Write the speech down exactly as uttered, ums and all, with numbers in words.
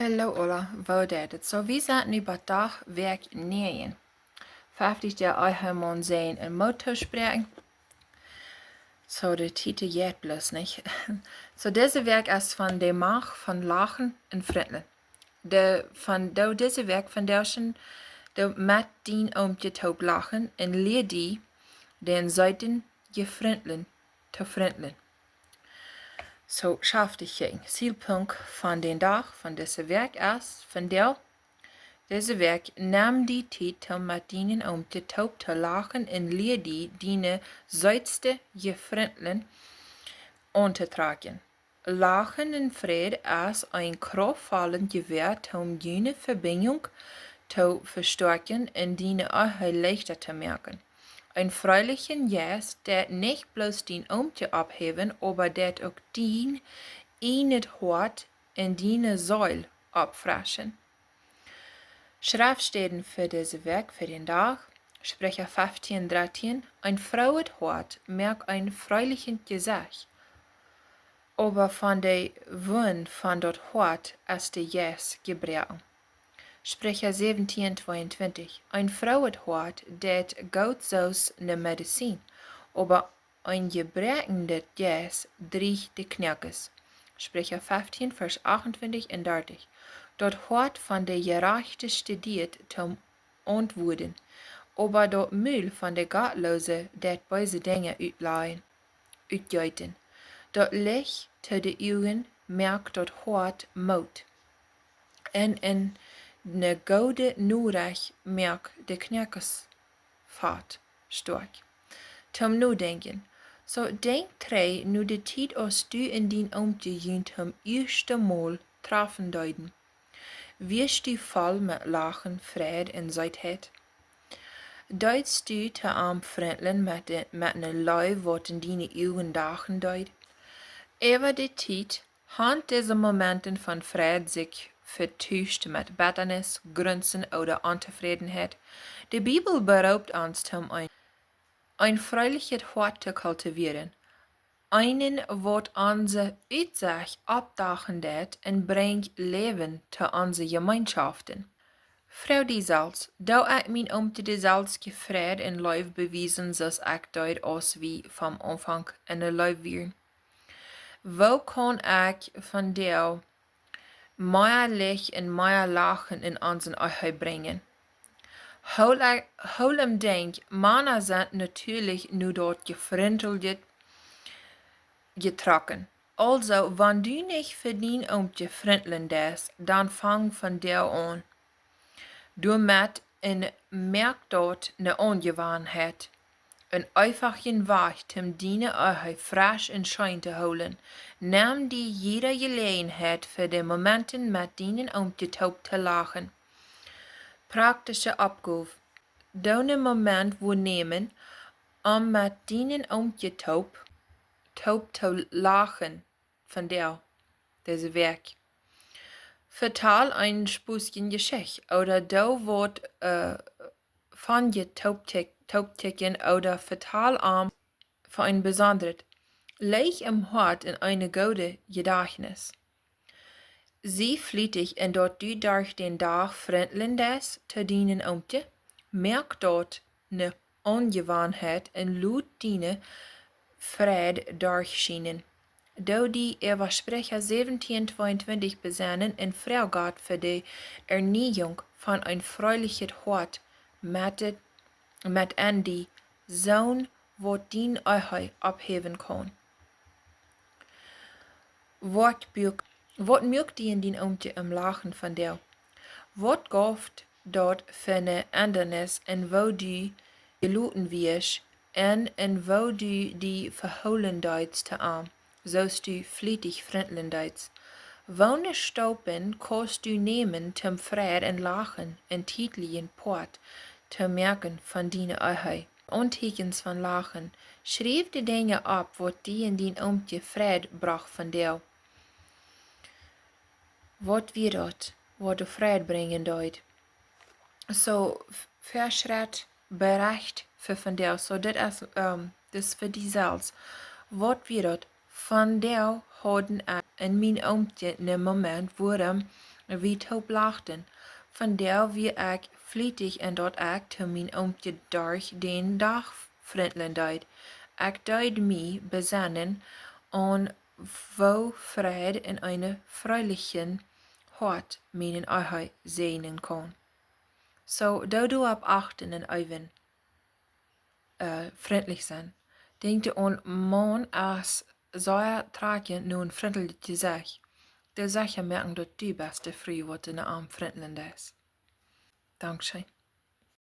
Hallo aula, woo jeit et? Soo, wie sent nu bie Dach Wäakj näajen. Feftich Doag Ehe, Maun, Sän un Moot toospräakjen. Soo, de Tiet jeit bloos nich. Soo, dise Wäakj es von de Macht von Lachen un Frintlen. De, von, doo dise Wäakj von Däaschen, doo met dien Oomkje toop lachen un lia die dän seeten Jefrintlen to frintlen. Soo, schaftich Jinj. Zielpunkt von dän Dach, von dise Wäakj es, von Deel, dise Wäakj, nem die Tiet om met dienen Oomkje toop to lachen un lia die diene seetste Jefrintlen auntotrakjen. Lachen un Fräd es een kraftvollet Jewoa om june Vebinjunk to vestoakjen un diene Ehe leichta to moaken. Een freelichen Jeist deit nich bloos dien Oomkje oppheewen, oba deit uk dien ieejnet Hoat un diene Seel oppfreschen. Schreftstäden fa dise Wäakj, fa dän Dach: Spricha feftieen dartieen: Een frooet Hoat moakt een freelichet Jesecht, oba von de Wund von daut Hoat es de Jeist jebroaken. Spricha säwentieen tweeuntwintich: Een frooet Hoat deit goot soo aus ne Medizin, oba een jebroaknet Jeist drieecht de Knoakes. Spricha feftieen, Varsch achtuntwintich un dartich: Daut Hoat von de Jerajchte studieet toom auntwuaden, oba daut Mul von de Gottloose deit beese Dinja utlajen, utjeeten. Daut Licht to de Uagen moakt daut Hoat Moot, un, un ne goode Norecht moakt de Knoakes fast stoakj. Toom nodenkjen. Soo, denkj trigj no de Tiet, aus du un dien Oomkje junt toom ieeschte Mol trafen deeden. Wieescht du voll met Lachen, Fräd un Seetheit? Deedst du to am frintlen met de, met ne Leew, waut en diene Uagen dachen deed? Äwa de Tiet han dise Momenten von Fräd sikj vetuscht met Bettanis, Grunzen ooda Ontofrädenheit. De Bibel beroopt ons toom een, een freelichet Hoat to kultivieren, eenen, waut onse Utsecht oppdachen deit un brinjt Läwen to onse Jemeenschaften. Froag die selfst: Doo ekj mien Oomkje deeselwje Fräd un Leew bewiesen, soo aus ekj deed, aus wie vom Aunfank enne Leew wieren? Woo kaun ekj von Deel mea Licht un mea Lachen en onse Ehe brinjen? Hool, hool em Denkj, Mana sent natieelich no daut Jefrintelje jetrocken. Aulsoo, wan du nich fa dien Oomkje frintlen deist, dan fang von Deel aun doamet un moak daut ne Aunjewanheit. Een eefachen Wajch toom diene Ehe fresch un scheen to hoolen. Nem die jiede Jeläajenheit fa de Momenten met dienen Oomkje toop to lachen. Praktische Oppgow: Doo ne Moment woanämen, om met dienen Oomkje toop, toop to lachen von Deel, dise Wäakj. Vetal eene sposje Jeschicht ooda doo waut, äh, von je tooptik-, tooptikjen ooda vetal am von een besondret. Lie em Hoat en eene goode Jedajchnis. Sie flietich en daut du derch dän Dach frintlen deist to dienen Oomkje. Moak daut ne Aunjewanheit un lot diene Freid derchschienen. Doo die äwa Spricha säwentieen tweeuntwintich besennen un froag Gott fa de Erniejunk von een freelichet Hoat met de, met en die, soo waut diene Ehe opphäwen kaun. Waut muak, waut muak die en dien Oomkje em Lachen von Deel? Waut jeef daut fa ne Endanis en woo du jeloten wieescht un en woo du die vehoolen deetst to am, soo aus du flietich frintlen deetst? Woone Staupen kaust du nämen toom Freid un Lachen en tietlichen Poat to moaken von diene Ehe? Aunteekjens von Lachen. Schriew de Dinja opp, waut die en dien Oomkje Freid brocht von Deel. Waut wia daut, waut die Freid brinjen deed? Soo, f-, Veschrett, Berecht fa von Deel. Soo, dit es, ähm, dit es fa die selfst. Waut wia daut? Von Deel haud ekj en mien Oomkje ne Moment, wuarom Wie toop lachten. Vondoag wia ekj flietich un daut ekj to mien Oomkje derch dän Dach frintlen deed. Ekj deed mie besennen aun woo Freid en eene freelichen Hoat mienen Ehe säajnen kaun. Soo, doo doaropp achten un äwen, äh, frintlich sennen. Denkj doaraun, Maun es sea trakjen no een frintlichet Jesecht. Dee secha moaken daut du best de Fru waut en am frintlen deist. Dankscheen.